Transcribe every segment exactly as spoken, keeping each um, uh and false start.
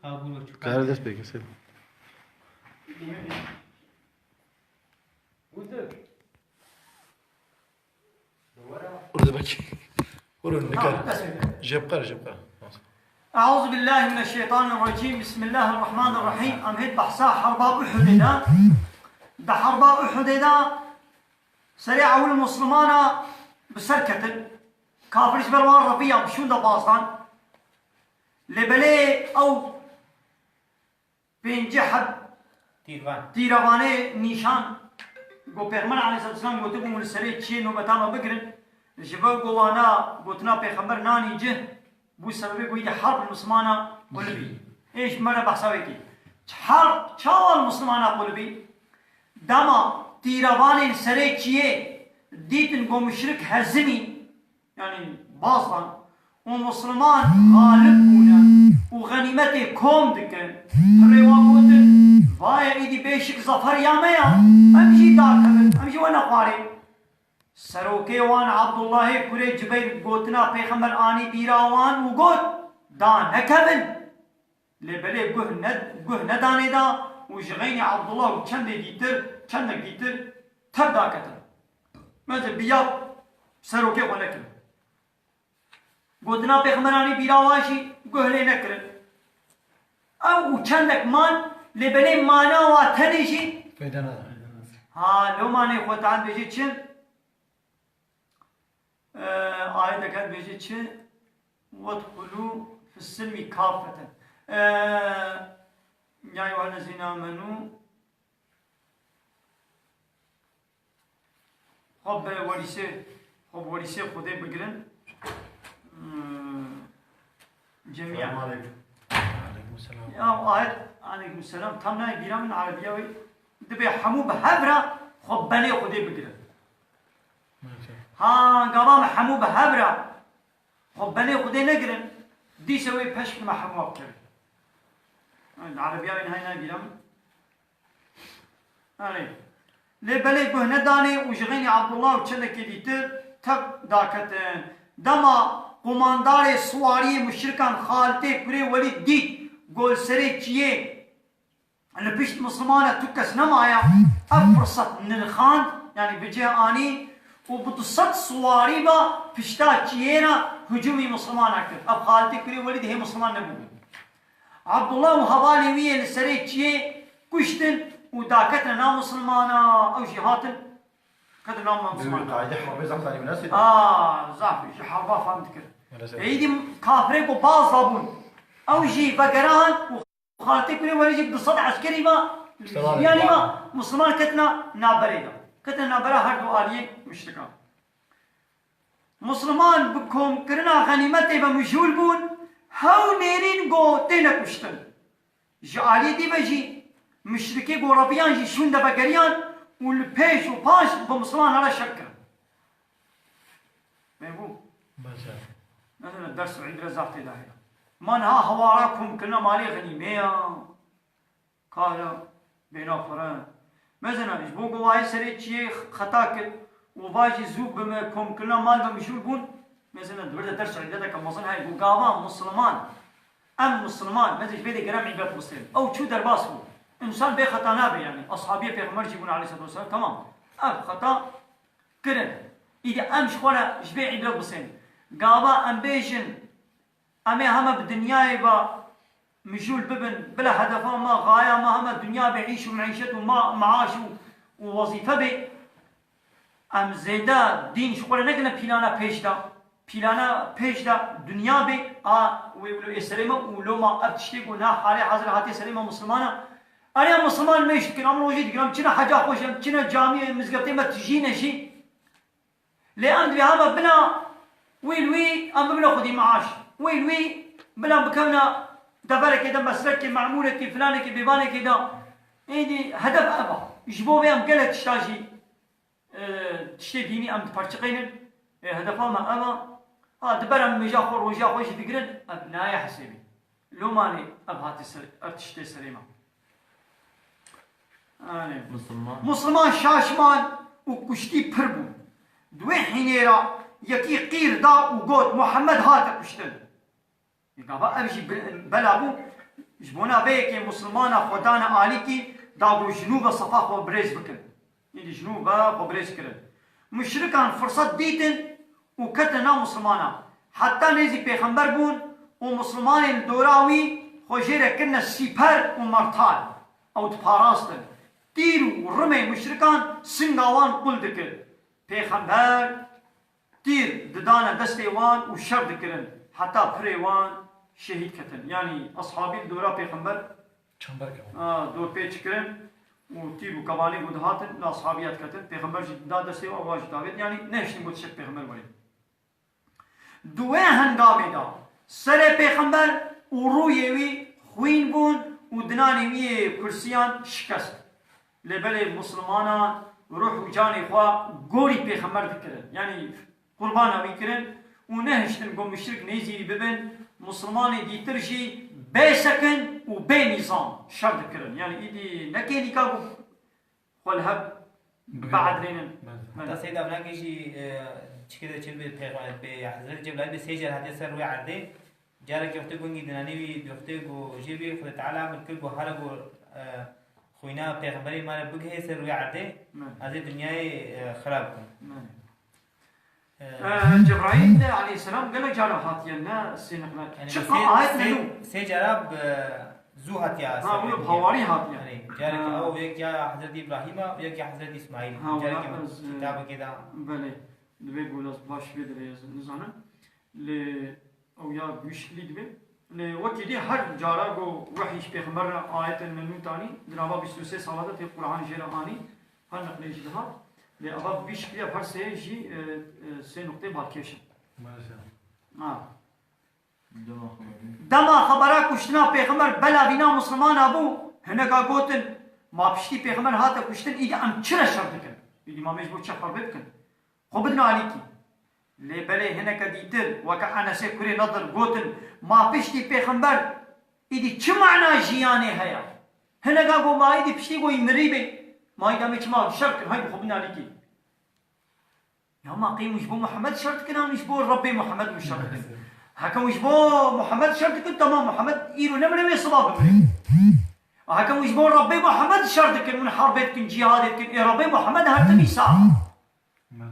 Qehre dest pê ke, sê. Rizbek. Vurun, dikkat. Jebkar, jebkar. أعوذ بالله من الشيطان الرجيم. بسم الله الرحمن الرحيم. Em hêt behsa herba Uhudê de. Di herba Uhudê de serê ewil Muslimana bi ser ketin. Kafir ji ber wan reviya şûn de bazdan. Lê belê ew pêncî heb Tîrvan. Tîrevanê nîşan ku Pêxember aleyhisselatu vesselam gotibû, li serê çiyê nobeta me bigirin, ji ber ku wana gotina Pêxember nanî cih, bû sebebê ku êdî herb li Mislimana qulibî. Ê ji me re behsa wê kî. Her çawa li Mislimana qulibî? Dema tîrevanên serê çiyê dîtin ku muşrik hezimî, yanî bazan û Musliman xalib bûne û xenîmetê kom dikin, pirê wan gotin, vaye êdî bêşik zafer ya me ya, em jî dakevin, em jî wene xwarê. Serokê wan Abdullahê kurê Cibeyr gotina Pêxember anî bîra wan û got, da nekevin. Lê belê guh ne, guh nedanê da û ji xeynî Abdullah û çendê dîtir, çendek dîtir tev daketin. Meze biya serokê xwe nekin. Gotina Pêxemberanî bîra wan jî guh lê nekirin. Ew û çendek man, lê belê mana wa tenê jî Feyde nade. Ha, lomanê xwe tan bêjê çi? Ee, ayeteke dibêje çi? Wedxulû fis-silmî kafeten. Ee, ya eyyuhellezîne amenû, xwe bi werîsê, xwe bi werîsê Xwedê bigirin. Hmm, cemî. Selamun aleyküm. Aleyküm selam. Ya ayet, aleyküm selam. Tam nayê bîra min erebiya wê. Dibê hemû bi hev re xwe benê Xwedê bigirin. Ha, gava me hemû bi hev re xwe benê Xwedê negirin, dîse wê peşk me hemû bikevin. Di erebiya wê niha nayê bîra min. Erê. Lê belê guh nedanê û ji xeynî Abdullah û çendekê dîtir tev daketin. Dema qumandarê siwariyê muşrikan Xalitê kurê Welîd dît, gol serê çiyê li pişt Mislimana tu kes nemaye, ev firset nirxand, yanî bi cih anî û bi du sed siwarî ve pişta çiyê re hicûmî Mislimana kir. Ev Xalitê kurê Welîd hê Misliman nebûbû. Abdullah û hevalê wî yê li serê çiyê kuştin û daketine nav Mislimana, ew jî hatin, ketin nav Mislimana. Qaîdê herbê zaf zanîbû, ne sê? A, zaf ji herba fam dikir. Maalesef. Êdî kafirê ku baz dabûn, ew jî vegeran û Xalitê kurê Welîd jî du sed eskerî ve, Mustafa yanî ve Musliman ketina navberê de. Ketina navbera her du aliyê muşrikan. Musliman bi komkirina xenîmetê ve mijûl bûn, hew nêrîn ku têne kuştin. Ji aliyê dî ve jî muşrikê ku reviyan jî şûn de vegeriyan û li pêş û paş bi Musliman re şer kirin. Mebû. Mesela ders û îbre zaf tê de heye. Ma niha hewara komkirina malê xenîmê ya. Kahra bêna xwe re. Mezena, ji bo ku wayê serê çiyê xeta kir û va jî zû bi me komkirina mal ve mijûl bûn. Mezena, di wir de ders û îbreteke mezin heye. Ku gava Musliman, em Musliman, mezin ji vê de gerem îbret bistên. Ew çû derbas bû. Însan bê xeta nabe yanî. Ashabiyê Pêxember jî bûn aleyhisselatu vesselam. Tamam. Ev xeta kirin. Îdî em ji xwe re ji vê îbret bistên. Gava em bêjin, em ê heme bi dinyayê ve mijûl bibin, bila hedefa me, xaya me heme dinya be, îş û meîşet û ma-, meaş û, û wezîfe be. Em zêde dîn ji xwe re nekine pîlana pêş de. Pîlana pêş de dinya be, a wê wilo ê serê me û loma ev tiştê ku na halê hazir hatiye serê me Muslimana. Erê em Musliman mêş dikin, em rojî dikin, em çine heca xwe jî, em çine camiyê, mizgeftê me tijîne jî. Lê em divê hema bila wî li wî em bibine xwedî meaş. Wî li wî bila em bikevine deverekê de, mesrekê, memûrekê, filanekê, bêvanekê de. Êdî hedef ev e. Ji bo vê em gelek tişta jî, e, tiştê dînî em diperçiqînin. Ê, hedefa me ev e. Ha, di ber em mêja xwe, roja xwe jî digirin, ev nayê hesêbî. Lomanê ev hatî ser, ev tiştê serê me. Anê. Musulman. Musulman şaşman û kuştî pir bû. Di wê hînê re yekî qîr da û got, Muhammed hate kuştin. Gava ev jî bi-, bela bû. Ji bona vê yekê Musulmana xwe dane alîkî, da ku ji nû ve sefa xwe birêz bikin. Êdî ji nû ve xwe birêz kirin. Muşrikan firset dîtin û ketin nav Musulmana. Heta nêzî Pêxember bûn û Musulmanên li dora wî xwe jê re kirine sîper û mertal. Ew diparastin. Tîr û rimê muşrikan singa wan qul dikir. Pêxember tîr didane destê wan û şer dikirin, heta pirê wan şehîd ketin. Yanî eshabî li dora Pêxember, Çember kevin. a, dorpêç kirin û tîr û kevanê ku dihatin, li eshabiya diketin. Pêxember jî dida destê wan, wan jî davêt. Yanî nehiştin ku tişek Pêxember werê. Di wê hengamê de serê Pêxember û rûyê wî xwîn bûn û dinanê wî yê kursiyan şikest. Lê belê Musulmanan ruh û canê xwe gorî Pêxember dikirin. Yanî qurbana wî kirin û nehiştin ku muşrik nêzî wî bibin, Musulmanê dîtir jî bê sekin û bê nîzam şer dikirin. Yanî îdî ne kêlîka ku xwe li hev Bigire. biadrênin. Belê. Belê. Heta Seyyid Evlakê jî, e, çikê de çi bi pêxember, bi Hezretî Cebraîl bi sê car hatiye ser rûyê erdê. Carekî wextê ku hingî dinanî wî, wextê ku jê bî Xwedê Teala emir kir ku here ku, e, xwîna pêxemberê me re bigihê ser rûyê erdê, Me. ez ê dinyayê, e, xirab bikim. Me. E, E, Cebraîl de aleyhisselam gelek cara hatiye, ne sê neqle. Yanî Çi sê, ayet sê, ne nû? sê cara bi zû hatiye Ha, ser bunu rûyê. Hawarî hatiye. Yanî, carekî Ha. ew yek ya Hezretî Îbrahîm e, yek ya Hezretî Îsmaîl. Ha, Carekî wala ez, e, kitabekê de. Belê. Divê ku ez baş vê dirê ez nizanim. Lê ew ya bi wî şiklî dibe. Lê wekî dî her cara ku wehî ji Pêxember re ayetên me nû tanî, di nava bîst û sê sala de tê Quran jê re anî, her neqlê jî dihat. Lê eva bi vî şiklî ev her sê jî, e, e, sê nuqtê balkêş in. Maalesef. Ha. Dema xebera kuştina Pêxember bela vîna Musulmana bû, hineka gotin, ma piştî Pêxember hate kuştin, îdî em çi re şer dikin? Îdî ma me ji bo çi herbê bikin? Xwe bidin alîkî. Lê belê hineke dîtir, weke Enesê kurê Nedir gotin, ma piştî Pêxember îdî çi mana jiyanê heye? Hineka got, ma îdî piştî ku wî mirî bê, ma îdî em ê çima şer dikin? Haydi xwe bidin alîkî. Ya ma qey hûn ji bo Muhammed şer dikin, an ji bo Rebbê Muhammed hûn şer dikin? Heke hûn ji bo Muhammed şer dikin, temam, Muhammed îro nemire wê siba bimire. Heke hûn ji bo Rebbê Muhammed şer dikin, hûn herbê dikin, cîhadê dikin, ê Rebbê Muhammed her timî sax. Belê.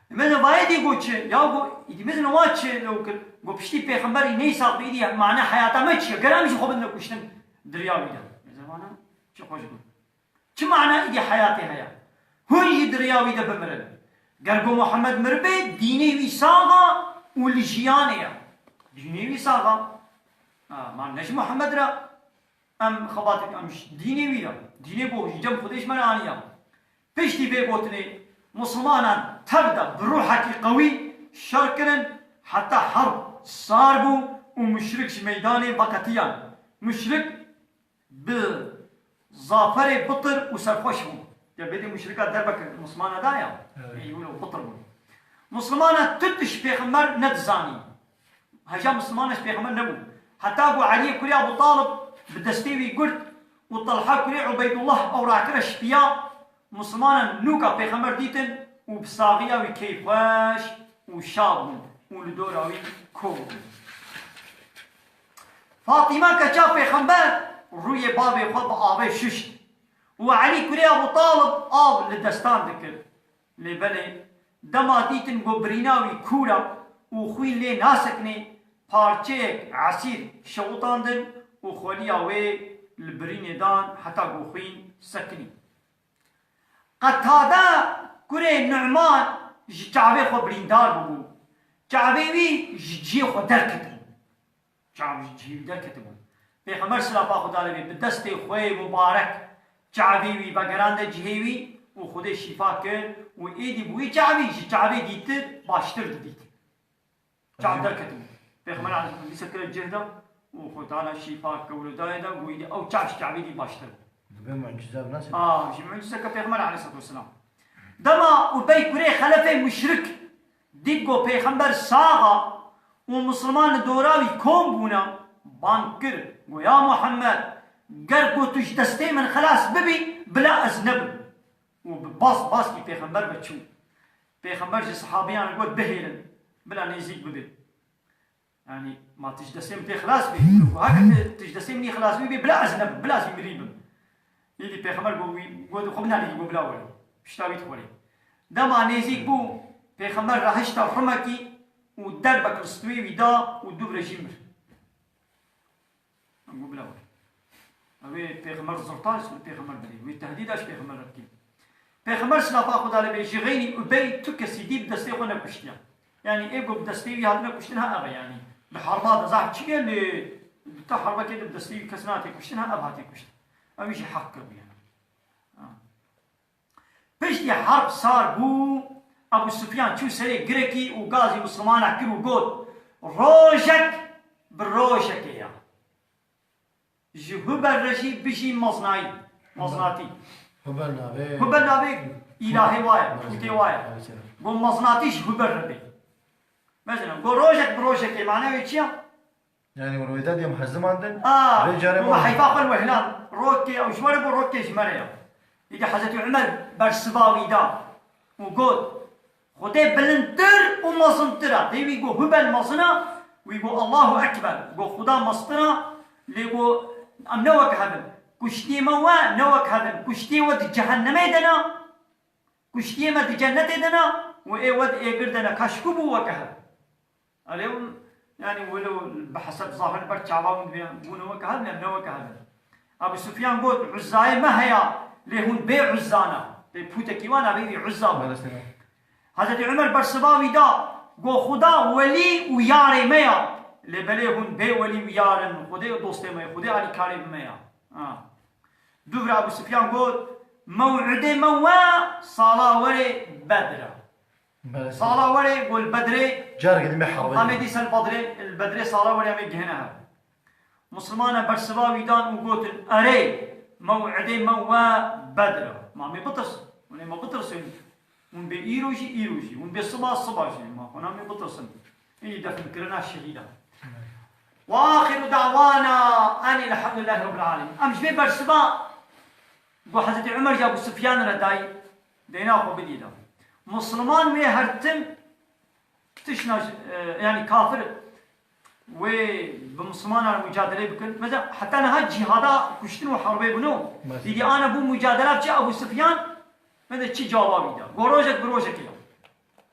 Mezin vayê dî got çi? Ya got, îdî mezin wa çi lew kir? Got, piştî pêxemberî neysa bi îdî mane heyata me çi ye? Ger em jî xwe bidin kuştin, diriya wî de. Mezin vana çi xweş got. Çi mana îdî heyatê heye? Hûn jî diriya wî de bimirin. Ger got Muhammed miribê, dînê wî sax a û li jiyanê ye. Dînê wî sax a. Ha, ma ne ji Muhammed re. Em xebatê em ji dînê wî re, dînê ku ji cem Xwedê ji me re aniya. Piştî vê gotinê, Musulmanan tev de bi ruhekî qewî şer kirin, heta herb sar bû û muşrik ji meydanê veqetiyan. Muşrik bi zaferê bitir û serxweş bû. Ya bêdê muşrika derbeke Musulmana da ya, Evet. ey wilo bitir bû. Musulmana tu tişt pêxember nedizanî. Heja Musulmana ji pêxember nebû. Heta ku Eliyê kurê Abu Talib bi destê wî girt û Talha kurê Ubeydullah ew rakire şipiya, Musulmanan nûka pêxember dîtin û bi saxiya wî keyfxweş û şad bûn û li dora wî kor bûn. Fatîma keça pêxember rûyê bavê xwe bi avê şişt û Elî kurê Abu Talib av li destan dikir. Lê belê, dema dîtin ku birîna wî kûr e û xwîn lê nasekinê, parçeyek esîr şewitandin û xweliya wê li birînê dan heta ku xwîn sekinî. Qetade kurê Nu'man ji çavê xwe birîndar bûbû. Çavê wî ji cihê xwe derketibû. Çav ji cihê wî derketibû. Pêxember, silafa Xwedê lê bê, bi destê xwe yê mubarek çavê wî vegerande cihê wî û Xwedê şîfa kir û êdî bi wî çavî ji çavê dîtir baştir didît. Çav derketibû. Pêxember aleyhisselam dîsa kire cih de û Xwedê Teala şîfa kewr dayê de, got, îdî ew çav ji çavê dî baştir bû. Dibe mucize, nasıl? A, ji mucizeke Pêxember aleyhisselatu vesselam. Dema Ubey kurê Xelefê muşrik dît ku Pêxember sax a û Musulman li dora wî kom bûne, bang kir, got, Ya Muhammed, ger ku tu ji destê min xilas bibî, bila ez nebim. Û bi bas baskî Pêxember ve çû. Pêxember ji sehabiyan re got, Bihêlin, bila nêzîk bibê. Yanî, ma tu ji destê min tê xilas bî. Heke tu ji destê min xilas bî, bê bila ez nebim, bila ez mirî bim. Êdî Pêxember got wî, got xwe binalî, got bila werî. Pişta wî dixwerî. Dema nêzîk bû, Pêxember rahişta rimekî û derbek li stûyê wî da û dûv re jî mir. Em got bila werî. Ew ê Pêxember zirta ji Pêxember birî. Wî tehdîda ji Pêxember re bikî. Pêxember silafa Xweda lê bê ji xeynî Ubey tu kesî dî bi destê xwe nekuştiya. Yanî ê ku bi destê wî hatine kuştin ha ev e yanî. Di harba de zaf çi ye lê di te harbekê de bi destê wî kes nate kuştin ha ev hate kuştin. Ew jî heq kir bû yanî. Ha. Piştî herb sar bû, Ebû Sufyan çû serê girekî û gazî Mislimana kir û got, rojek bi rojekê ya. Ji Hubel re jî bijî meznayî, meznatî. Hubel navê. Hubel navê îlahê wa ye, pûtê wa ye. Go meznatî ji Hubel re bê. Mesela, go rojek bi rojekê, mane wê çi ya? Yani rojda diyem hezimandin. A, vê carê go me heyfa xwe li wehlan. Rokê ew ji we re bo rokê ji me re ya. Îdî Hezretî Umer bersiva wî da û got, Xwedê bilindtir û mezintir e. Dê wî got Hubel mezin e, wî got Allahu Ekber. Got Xuda mestir e, lê got em ne wek hev in. Kuştiyê me we ne wek hev in. Kuştiyê we di cehennemê de ne, kuştiyê me di cennetê de ne û ê we di êgir de ne. Ka ji ku bû weke hev? Erê, yanî wilo bi heseb zahir ber çavan bûne weke hev, ne, ne weke hev in. Ebû Sufyan got, Uzzayê me heya, lê hûn bê Uzza ne. Lê pûtekî wan navê wî Uzza bû. Hezretî Umer bersiva wî da, got, Xuda welî û yarê me ya. Lê belê hûn bê welî û yar in, Xwedê dostê me, Xwedê alîkarê me ya. Ha. Dûvra Ebû Sufyan got, mew'idê me we sala werê Bedr e. Sala werê got li Bedrê. Careke din bê herbê. Amê dîsa li Bedrê, li Bedrê sala werê em ê gihine hev. Mislimana bersiva wî dan û gotin, erê, mew'idê me we Bedr e. Ma em ê bitirsin. Hûn ê me bitirsin. Hûn bê îro jî, îro jî. Hûn bê siba, siba jî. Ma xwe em ê bitirsin. Ê definkirina şehîdan. Ve axiru da'wana enî elhamdulillahî rabbil alemin. Em ji vê bersiva ku Hezretî Umer ji Ebû Sufyan re dayî, deyna xwe bidî da. Misliman wê her tim tişna, e, yanî kafir wê bi Mislimanan re mucadele bikin. Mesela heta niha cîhada kuştin û herbê bûno. Mesela. Dîdî ana bû mucadela biçe Ebû Sufyan, mesela çi cewaba wî da. Go rojek bi rojekê ya.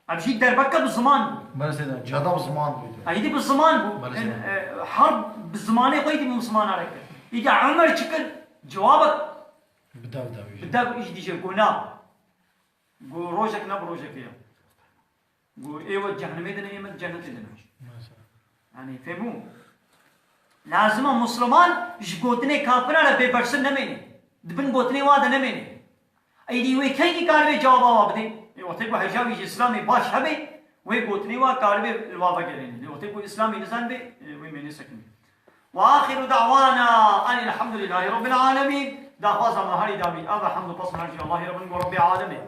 Ev jî derbeke bi ziman bû. Belê seyda, cihada bi ziman bû. Êdî bi ziman bû. Belê seyda. E, e, harb bi zimanê xwe êdî bi Mislimana re kir. Êdî Umer çi kir? Cewabek. Bi dev dev jî. Bi dev jî dije go na. Go rojek ne bi rojekê ya. Go ê we cehennemê de ne, ê me cennetê de ne. Mesela. Yanî fêmû. Lazim e Misliman ji gotinê kafira re bêbersiv nemêne. Di bin gotinê wa de nemêne. Êdî wê kengî karibê cewaba wa bidê? Ê wextê ku heja wî ji Îslamê baş hebe, wê gotinê wa karibê li wa vegerêne. Lê wextê ku Îslamê nizanibê, ê, wê mênê sekinê. Ve axiru da'wana enî elhamdulillahî rabbil alemîn. Daxwaza me herî dawî ev e, hemd û pesna jî Allahî re bin, go Rebbê alemê.